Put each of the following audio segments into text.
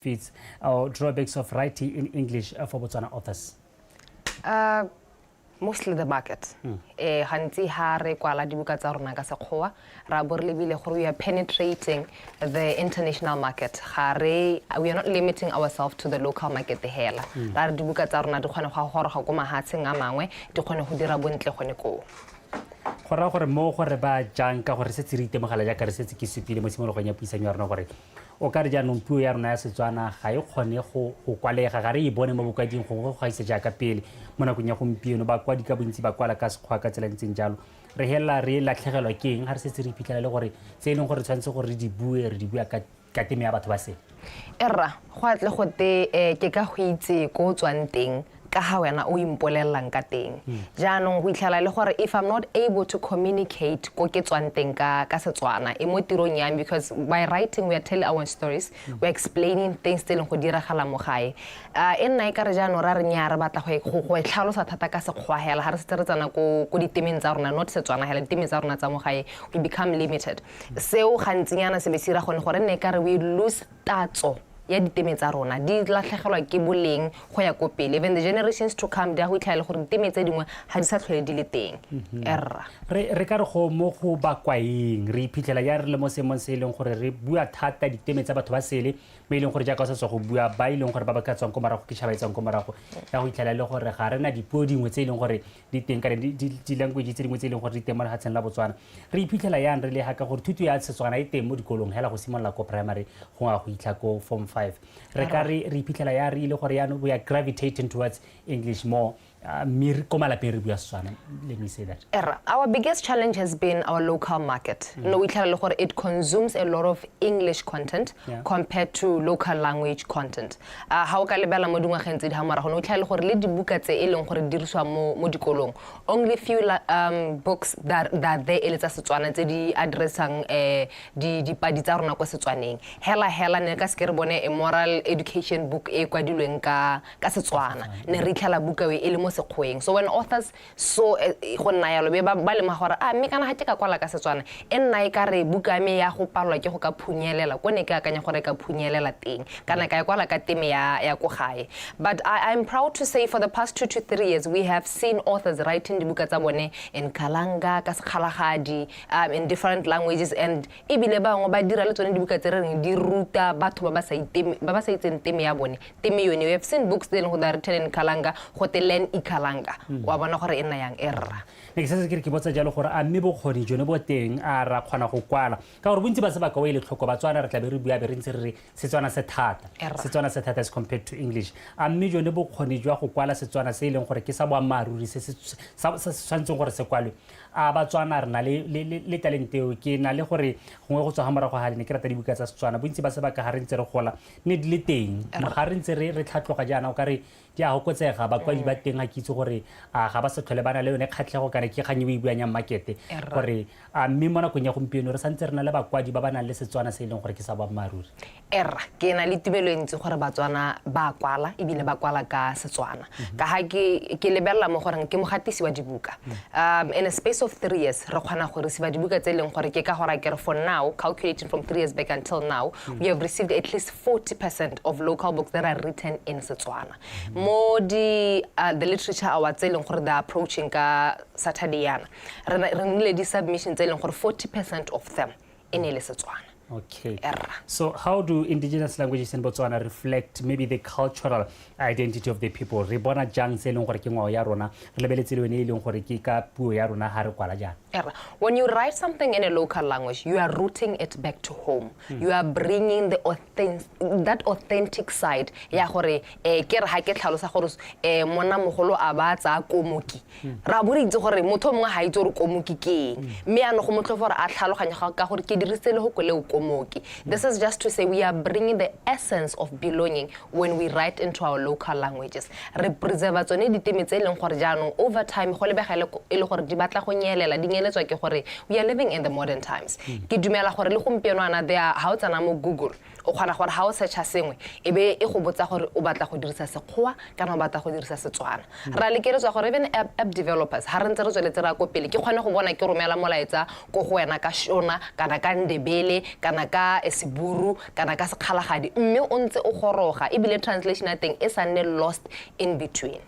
Benefits or drawbacks of writing in English for Botswana authors? Mostly the market. Gantsi ha re kwala dibuka tsa rona ka Sekgowa, ra bo re lebile gore we are penetrating the international market. Ga re, we are not limiting ourselves to the local market hela. Ra re dibuka tsa rona di kgone go goroga ko mahatsheng a mangwe, di kgone go dira bontle gone koo. Go raya gore mo gore ba jang, ka gore setse re itemogela jaaka re setse ke supile mo tshimologong ya puisanyo ya rona gore o ka re jaanong puo ya rona ya Setswana ga e kgone go kwalega, ga re e bone mo bokwading gongwe go gaisa jaaka pele. Mo nakong ya gompieno bakwadi ka bontsi ba kwala ka Sekgowa ka tsela e ntseng jalo. Re helela re latlhegelwa ke eng ga re setse re iphitlhela le gore tse e leng gore tshwanetse gore re di bue, re di bua ka teme ya batho ba sele? Erra, go atle go te ke ka go itse ko o tswang teng ka ga wena o impolelelang ka teng. Jaanong go itlhela le gore if I'm not able to communicate ko ke tswang teng ka Setswana e mo tirong ya me, because by writing we are telling our stories, we are explaining things tse e leng go diragala mo gae. E nna e ka re jaanong ra re nya re batla go e tlhalosa thata ka Sekgowa hela. Ga re setse re tsena ko ditemeng tsa rona, not Setswana hela, diteme tsa rona tsa mo gae, we become limited. Seo gantsinyana se be se dira gone gore nne e ka re we lose tatso ya diteme tsa rona, di latlhegelwa ke boleng go ya ko pele. Even the generations to come di a go itlhela gore diteme tse dingwe ga di sa tlhole di le teng, erra. Re ka re go mo go bakwaeng re iphitlhela ya re le mo seemong se e leng gore re bua thata diteme tsa batho ba sele, mo e leng gore jaaka o sa tswa go bua, ba e leng gore ba ba ka tswang ko morago, ke tšhaba e tswang ko morago, ya go itlhela e le gore ga re na dipuo dingwe tse e leng gore di teng kana di-language tse dingwe tse e leng gore di teng mo lefatsheng la Botswana. Re iphitlhela yang re le ga ka gore thuto ya Setswana e teng mo dikolong hela go simolola ko primary go ya go itlha ko form 5? Re ka re re iphitlhela ya re ile gore yaanong we are gravitating towards English more, mme ko malapeng re bua Setswana, let me say that. Erra, our biggest challenge has been our local market. No, we tell gore it consumes a lot of English content compared to local language content. Ha o ka lebela mo dingwageng tse di ha morago, no o tlhela gore le dibuka tse e leng gore di dirisiwa mo dikolong, only few books that there e le tsa Setswana tse di addressang dipadi tsa rona kwa Setswaneng. Hela hela ne ka se ke re bone a moral education book e kwadilweng ka Setswana. Ne re itlhela buka e le mo Sekgweng. So when authors so go nna yalo, be ba lemoga gore a mme kana ga ke ka kwala ka Setswana, e nna e ka re buka me ya go palelwa ke go ka phunyelela ko ne ke akanya gore e ka phunyelela teng, kana ka e kwala ka teme ya ko gae. But I'm proud to say for the past 2 to 3 years we have seen authors writing dibuka tsa bone in Kalanga, ka Sekgalagadi, in different languages, and ebile bangwe ba dira le tsone dibuka tse re reng di ruta batho ba ba sa itseng teme ya bone, teme yone. We have seen books tse e leng gore they are written in Kalanga, go te "Learn Ikalanga". Wa bona gore e nna yang, e rra? Ne ke setse ke re ke botsa jalo gore a mme bokgoni jone bo teng, a ra kgona go kwala, ka gore bontsi ba sebaka o e le tlhoko Batswana re tlabe re bua be re ntse re re Setswana se thata. Erra. Setswana se thata as compared to English. A mme jone bokgoni jwa go kwala Setswana se e leng gore ke sa boammaaruri, se se tshwanetseng gore se kwalwe, a Batswana re na le talente eo? Ke na le gore gongwe go tswa ga morago ga ne ke rata dibuka tsa Setswana, bontsi ba sebaka ga re ntse re gola ne di le teng. Ga re ntse re tlhatloga jaana, o ka re di a fokotsega bakwadi ba teng. Ga ke itse gore a ga ba se tlhole ba na le yone kgatlhego kana ke kgang e o e buang ya markete, Erra. gore a mme mo nakong ya gompieno re santse re na le bakwadi ba ba nang le Setswana se e leng gore ke sa boammaaruri? Erra, ke na le tumelo e ntsi gore Batswana ba kwala, ebile ba kwala ka Setswana, ka ga ke lebelela mo goreng ke mogatisi wa dibuka. In a space of 3 years re kgona go receive dibuka tse e leng gore ke ka gore ke re for now, calculating from 3 years back until now, we have received at least 40% of local books that are written in Setswana. Mo di the literature awards tse e leng gore they are approaching ka Saturday yana, re nnile di submission tse e leng gore 40% of them e ne e le Setswana. Erra. So how do indigenous languages in Botswana reflect maybe the cultural identity of the people? Re bona jang se e leng gore ke ngwao ya rona, re lebeletse le yone e leng gore ke ka puo ya rona ga re kwala jang? Erra. When you write something in a local language, you are rooting it back to home. You are bringing the authentic, that authentic side ya gore ke re ha ke tlhalosa gore monna mogolo a ba tsaya komoki. Ra bo re itse gore motho o mongwe ga itse gore komoki ke eng. Mme yaanong go motlhofo gore a tlhaloganye ka gore ke dirisitse le go leo komoki. This is just to say we are bringing the essence of belonging when we write into our local languages. Re preserve tsone diteme tse e leng gore jaanong over time go lebega e le gore di batla go nyelela, di nyeletswa ke gore we are living in the modern times. Ke dumela gore le gompieno ana there, ha o tsena mo Google, O kgona gore ga o searcha sengwe, e be e go botsa gore o batla go dirisa Sekgowa kana o batla go dirisa Setswana. Ra lekeletswa gore even app developers, ga re ntse re tsweletse re ya ko pele, ke kgone go bona ke romela molaetsa ko go wena ka Shona kana ka Ndebele kana ka Seburu kana ka Sekgalagadi, mme o ntse o goroga, ebile translation ya teng e sa nne lost in between.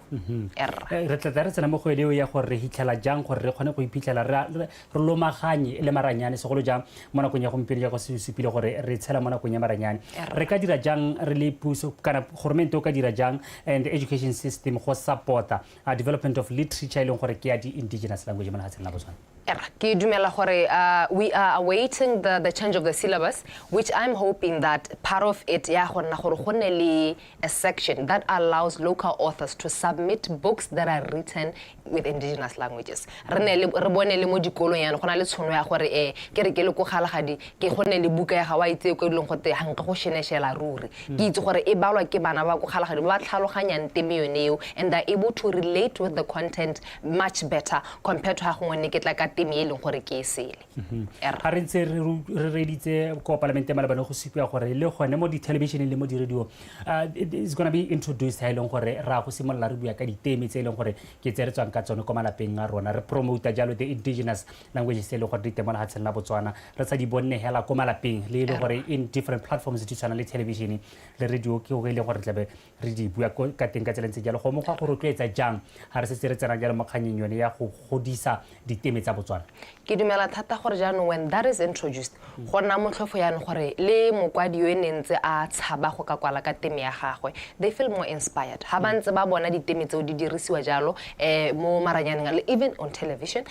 Erra. Re tla re tsena mo go eo ya gore re hitlhela jang gore re kgone go iphitlhela re lomaganye le maranyane, segolo jang mo nakong ya gompieno, jaaka se supile gore re tshela mo nakong ya maranyane. Re ka dira jang re le puso, kana goromente o ka dira jang, and education system go support-a development of literature e leng gore ke ya di-indigenous language mo lefatsheng la Botswana? Erra, ke dumela gore we are awaiting the change of the syllabus, which I'm hoping that part of it ya go nna gore go nne le a section that allows local authors to submit books that are written with indigenous languages. Re ne le re bone le mo dikolong yana go na le tshono ya gore ke re ke le ko Kgalagadi, ke go nne le buka ya ga wa itse ko e leng gote ga nka go sheneshela ruri. Ke itse gore e balwa ke bana ba ko Kgalagadi ba ba tlhaloganyang teme yone eo, and they're able to relate with the content much better compared to ga gongwe ne ke tla ka teme e leng gore ke e sele. Erra. Ga re ntse re reditse ko palamente malebane, go supiwa gore le gone mo dithelebišeneng le mo di-radio it is gonna be introduced, ha e leng gore ra go simolola re bua ka diteme tse e leng gore ke tse re tswang ka tsone ko malapeng a rona, re promota jalo the indigenous languages tse e leng gore di teng mo lefatsheng la Botswana, re sa di bonne hela ko malapeng, le e leng gore in different platforms di tshwana le television le radio, ke go e leng gore tlabe re di bua ka teng ka tsela ntse jalo. Go mokgwa go rotloetsa jang ga re setse re tsena jalo mo kganyeng yone ya go godisa diteme tsa Botswana? Ke dumela thata gore jaanong when that is introduced, go nna motlhofo jaanong gore le mokwadi yo e ne ntse a tshaba go ka kwala ka teme ya gagwe, they feel more inspired ga ba ntse ba bona diteme tseo di dirisiwa jalo mo maranyaneng le even on television.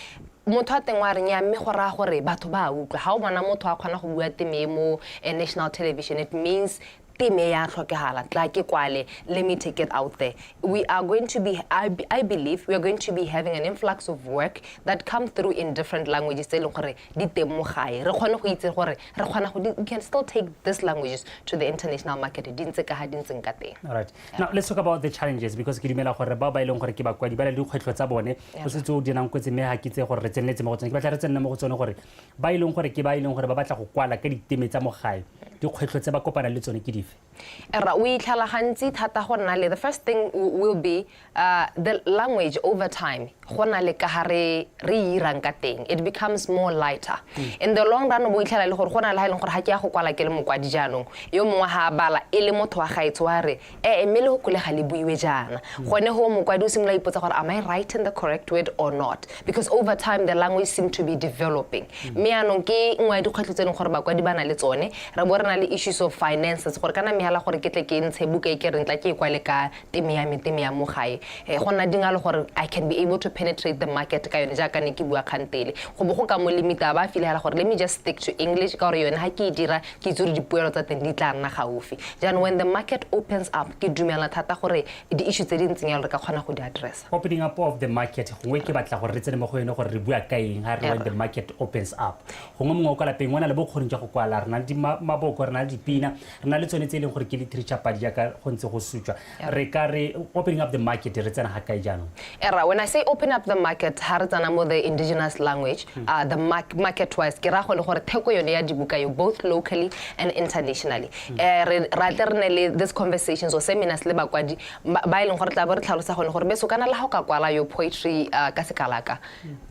Motho a teng wa re nya, mme go raya gore batho ba a utlwa. Ga o bona motho a kgona go bua teme e mo national television, it means teme ya tlhokegala. Tla ke kwale, let me take it out there. We are going to be I believe we are going to be having an influx of work that come through in different languages tse e leng gore di teng mo gae. Re kgone go itse gore re kgona go we can still take these languages to the international market di ntse ka ga di ntseng ka teng. All right. Now let's talk about the challenges, because ke dumela gore bao ba e leng gore ke bakwadi ba na le dikgwetlho tsa bone. Go setse o dirang kotsi, mme ga ke itse gore re tseneletse mo go tsone. Ke batla re tsenele mo go tsone gore ba e leng gore ke ba e leng gore ba batla go kwala ka diteme tsa mo gae, dikgwetlho tse ba kopanang le tsone ke dife? Erra, o itlhela gantsi thata go nna le, the first thing will be the language. Over time, go na le ka ga re irang ka teng, it becomes more lighter. In the long run, o bo itlhela le gore go na le ha e leng gore ga ke ya go kwala ke le mokwadi jaanong, yo mongwe ga a bala e le motho wa gaetsho wa re ee, mme le go kole ga le buiwe jaana. Gone go mokwadi o simolola ipotsa gore, am I writing the correct word or not? Because over time the language seem to be developing. Mme yaanong ke nngwe ya dikgwetlho tse e leng gore bakwadi ba na le tsone. Re bo re na le issues of finances, gore kana mehala gore ke tle ke ntshe buka e ke reng tla ke e kwale ka teme ya me, teme ya mo gae, go nna dingalo gore I can be able to penetrate the market ka yone. Jaaka ne ke bua kgantele, go bo go ka mo limita, ba fitlhela gore let me just stick to English, ka gore yone ga ke e dira ke itse gore dipoelo tsa teng di tla nna gaufi. Jaanong when the market opens up, ke dumela thata gore di-issue tse di ntseng yalo re ka kgona go di addressa. Opening up of the market, gongwe ke batla gore re tsene mo go yone gore re bua ka eng ga re when the market opens up. Gongwe mongwe o kwa lapeng o na le bokgoni jwa go kwala, re na le maboko, re na le dipina, re na le tsone tse e leng gore ke literature padi jaaka go ntse go sutswa. Re ka re opening up the market, re tsena ga kae jaanong? Era, when I say open up the market, ha re tsena mo the indigenous language, the market wise, ke ra go le gore theko yone ya dibuka yo, both locally and internationally. Re ra tle re ne le this conversations or seminars le bakwadi ba e leng gore tla bo re tlhalosa gone gore beso kana le ha o ka kwala yo poetry ka Sekalaka,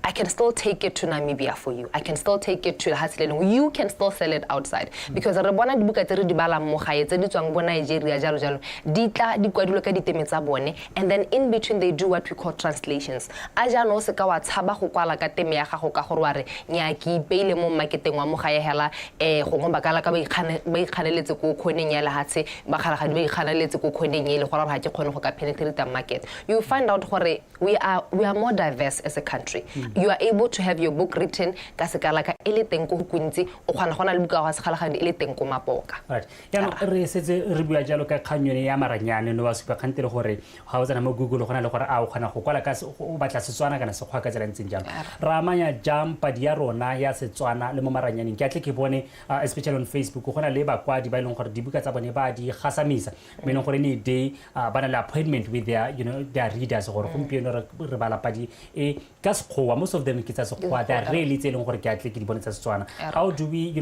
I can still take it to Namibia for you. I can still take it to lehatshe le lengwe. You can still sell it outside. Because re bona dibuka tse re di balang mo gae tse di tswang bo Nigeria jalo jalo, di tla di kwadilwe ka diteme tsa bone, and then in between they do what we call translations. A jaanong o seka wa tshaba go kwala ka teme ya gago ka gore wa re nya ke ipeile mo marketeng wa mo gae hela, gongwe ba kala ka ba ikganeletse ko khoneng ya lehatshe, Bakgalagadi ba ikganeletse ko khoneng e le gore ga ke kgone go ka penetrate market. You find out gore we are more diverse as a country. You are able to have your book written ka Sekalaka e le teng ko Hukuntsi, o kgona go na le buka wa Sekgalagadi e le teng ko Mapoka. Right, jaanong re setse re bua jalo ka kgang yone ya maranyane, no wa supa kgante le gore ga o tsena mo Google go na le gore a o kgona go kwala ka o batla Batla Setswana kana Sekgowa ka tsela e ntseng jalo. Re amanya jang padi ya rona ya Setswana le mo maranyaneng? Ke atle ke bone, especially on Facebook, go na le bakwadi ba e leng gore dibuka tsa bone ba di gasamisa, mo e leng gore any day ba na le appointment with their you know their readers gore gompieno re bala padi e ka Sekgowa. Most of them ke tsa Sekgowa, they are rarely tse e leng gore ke atle ke di bone tsa Setswana. How do we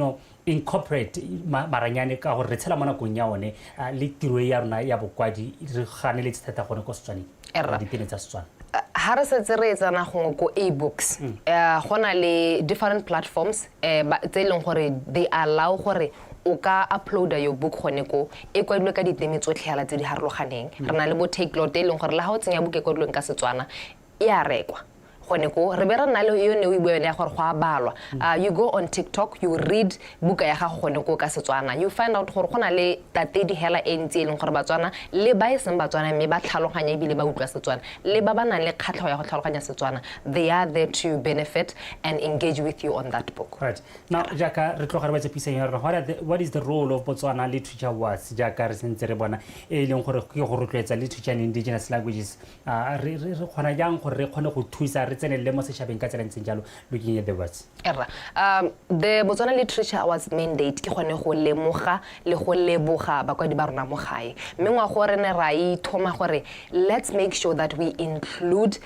incorporate maranyane, ka gore re tshela mo nakong ya one, le tiro e ya rona ya bokwadi re ganeletse thata gone ko Setswaneng? Erra. Diteme tsa Setswana. Ha re setse re tsena gongwe ko e-books, go na le different platforms tse e leng gore they allow gore o ka uploada your book gone ko, e kwadilwe ka diteme tsotlhe hela tse di harologaneng. Re na le bo Takealot, e leng gore le ha o tsenya buka e kwadilweng ka Setswana, e a rekwa gone ko. Re be re nna le yone o e bua yone ya gore go a balwa. You go on TikTok, you read buka ya gago gone ko ka Setswana, you find out gore go na le tatedi hela e ntsi e leng gore Batswana le ba e seng Batswana mme ba tlhaloganya ebile ba utlwa Setswana, le ba ba nang le kgatlhego ya go tlhaloganya Setswana, they are there to benefit and engage with you on that book. Right. Now, jaaka re tloga re wetse puisano ya rona, what is the role of Botswana Literature Awards, jaaka re sentse re bona e leng gore ke go rotloetsa literature and indigenous languages? Re kgona jang gore re kgone go thusa re tsenelele mo setšhabeng ka tsela e ntseng jalo, looking at the words? Erra. The Botswana Literature Awards mandate ke gone go lemoga le go leboga bakwadi ba rona mo gae. Mme ngwago re ne ra ithoma gore let's make sure that we include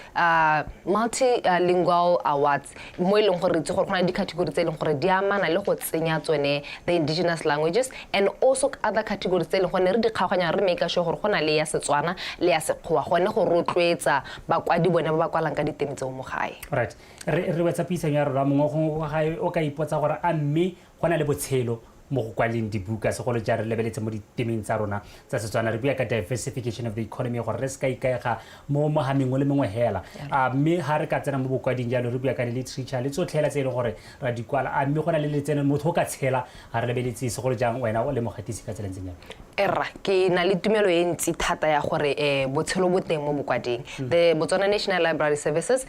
multilingual awards, mo e leng gore re itse gore go na le di-category tse e leng gore di amana le go tsenya tsone the indigenous languages, and also other categories tse e leng gore ne re di kgaoganya, re make sure gore go na le ya Setswana le ya Sekgowa, gone go rotloetsa bakwadi bone ba ba kwalang ka diteme tseo mo gae. Right. Re wetsa puisano ya rona. Mongwe gongwe kwa gae o ka ipotsa gore a mme go na le botshelo mo go kwaleng dibuka, segolo jang re lebeletse mo ditemeng tsa rona tsa Setswana? Re bua ka diversification of the economy, gore re se ka ikaega mo mogameng o le mongwe hela. A mme ga re ka tsena mo bokwading jalo, re bua ka literature le tsotlhe hela tse e leng gore ra di kwala, a mme go na le letseno motho o ka tshela, ga re lebeletse segolo jang wena o le mogatisi ka tsela e ntseng jalo? Erra, ke na le tumelo e ntsi thata ya gore botshelo bo teng mo bokwading. The Botswana National Library Services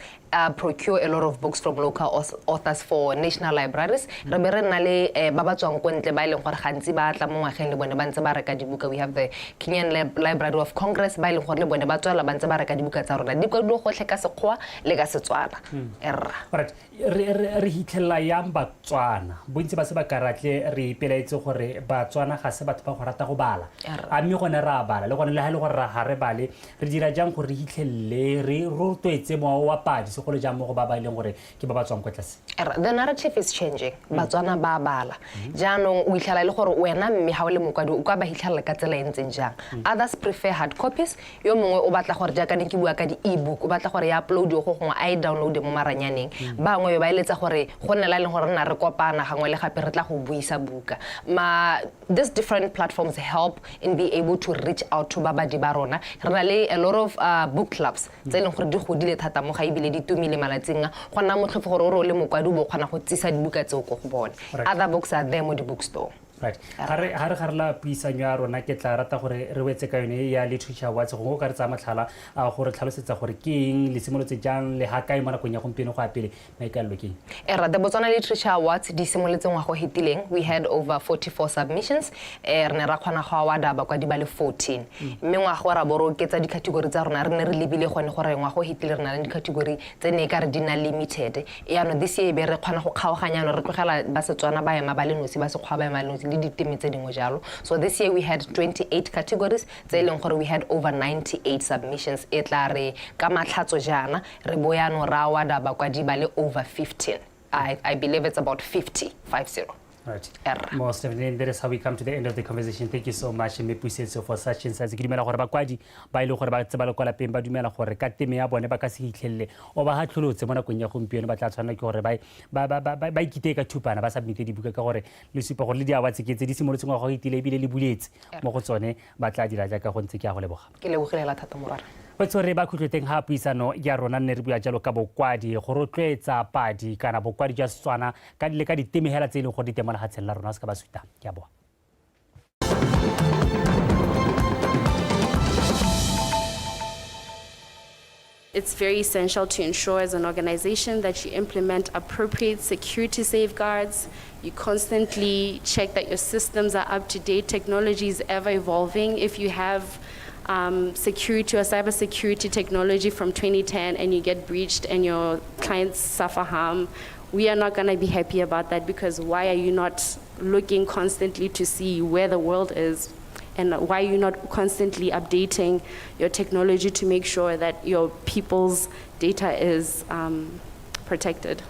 procure a lot of books from local authors for national libraries. Re be re nna le ba ba tswang ko ntle ba e leng gore gantsi ba tla mo ngwageng le bone ba ntse ba reka dibuka. We have the Kenyan Library of Congress, ba e leng gore le bone ba tswela ba ntse ba reka dibuka tsa rona. Di kwadilwe gotlhe ka Sekgowa le ka Setswana. Erra. Alright. Re hitlhelela yang Batswana? Bontsi ba se ba karatle re ipelaetse gore Batswana ga se batho ba go rata go bala. Erra. A mme gone re a bala, le gone le ha e le gore ga re bale, re dira jang gore re hitlhelele, re rotloetse mowa wa padi, segolo jang mo go ba ba e leng gore ke ba ba tswang kwa tlase? Erra, the narrative is changing. Batswana ba bala. Jaanong o itlhela e le gore wena mme ha o le mokwadi o ka ba hitlhelela ka tsela e ntseng jang. Others prefer hard copies. Yo mongwe o batla gore, jaaka ne ke bua ka di-e-book, o batla gore ya uploadiwe go gongwe, a e download mo maranyaneng. Bangwe ba eletsa gore go nne la e leng gore re nna re kopana gangwe le gape re tla go buisa buka. Ma these different platforms help in be able to reach out to babadi ba rona. Re na le a lot of book clubs tse e leng gore di godile thata mo ga, ebile di tumile malatsing a, go nna motlhofo gore o re o le mokwadi o bo o kgona go tsisa dibuka tseo ko go bone. Other books are there mo di-bookstore. Right. Ga re la puisanyo ya rona, ke tla rata gore re wetse ka yone ya Literature Awards. Gongwe o ka re tsaya matlhala a gore tlhalosetsa gore ke eng, le simolotse jang, le ga kae mo nakong ya gompieno, go ya pele, maikaelelo ke eng? Era, the Botswana Literature Awards di simolotse ngwaga o fetileng. We had over 44 submissions. Re ne ra kgona go awarda bakwadi ba le 14. Mme ngwaga o ra bo re oketsa di-category tsa rona, re ne re lebile gone gore ngwaga o fetileng re na le di-category tse ne e ka re di na limited. Yaanong this year e be re kgona go kgaoganya, yaanong re tlogela ba Setswana ba ema ba le nosi, ba Sekgowa ba ema le nosi, le diteme tse dingwe jalo. So this year we had 28 categories tse e leng gore we had over 98 submissions. E tla re ka matlhatso jaana re bo yaanong ra awarda bakwadi ba le over 15. I believe it's about 50, 50. Right. Erra. Most definitely, that is how we come to the end of the conversation. Thank you so much, Mme Pusetso, for such insights. Ke dumela gore bakwadi ba ile gore ba tse ba le kwa lapeng ba dumela gore ka teme ya bone ba ka se hitlhelele o ba hatlholotse mo nakong ya gompieno, ba tla tshwanela ke gore ba ikiteye ka thupana, ba submite dibuka, ka gore le supa gore le di-awards ke tse di simolotseng ngwaga o itile ebile le buletse mo go tsone, ba tla dira jaaka go ntse. Ke a go leboga. Ke lebogile hela thata, morwara. Wetse re ba khutlo teng ga puisano ya rona, nne re bua jalo ka bokwadi, go rotloetsa padi kana bokwadi jwa Setswana ka le ka diteme hela tse e leng gore di teng mo lefatsheng la rona. Se ka ba suta, ke a boa. It's very essential to ensure as an organization that you implement appropriate security safeguards. You constantly check that your systems are up to date. Technology is ever evolving. If you have security or cybersecurity technology from 2010 and you get breached and your clients suffer harm, we are not going to be happy about that, because why are you not looking constantly to see where the world is? And why are you not constantly updating your technology to make sure that your people's data is protected?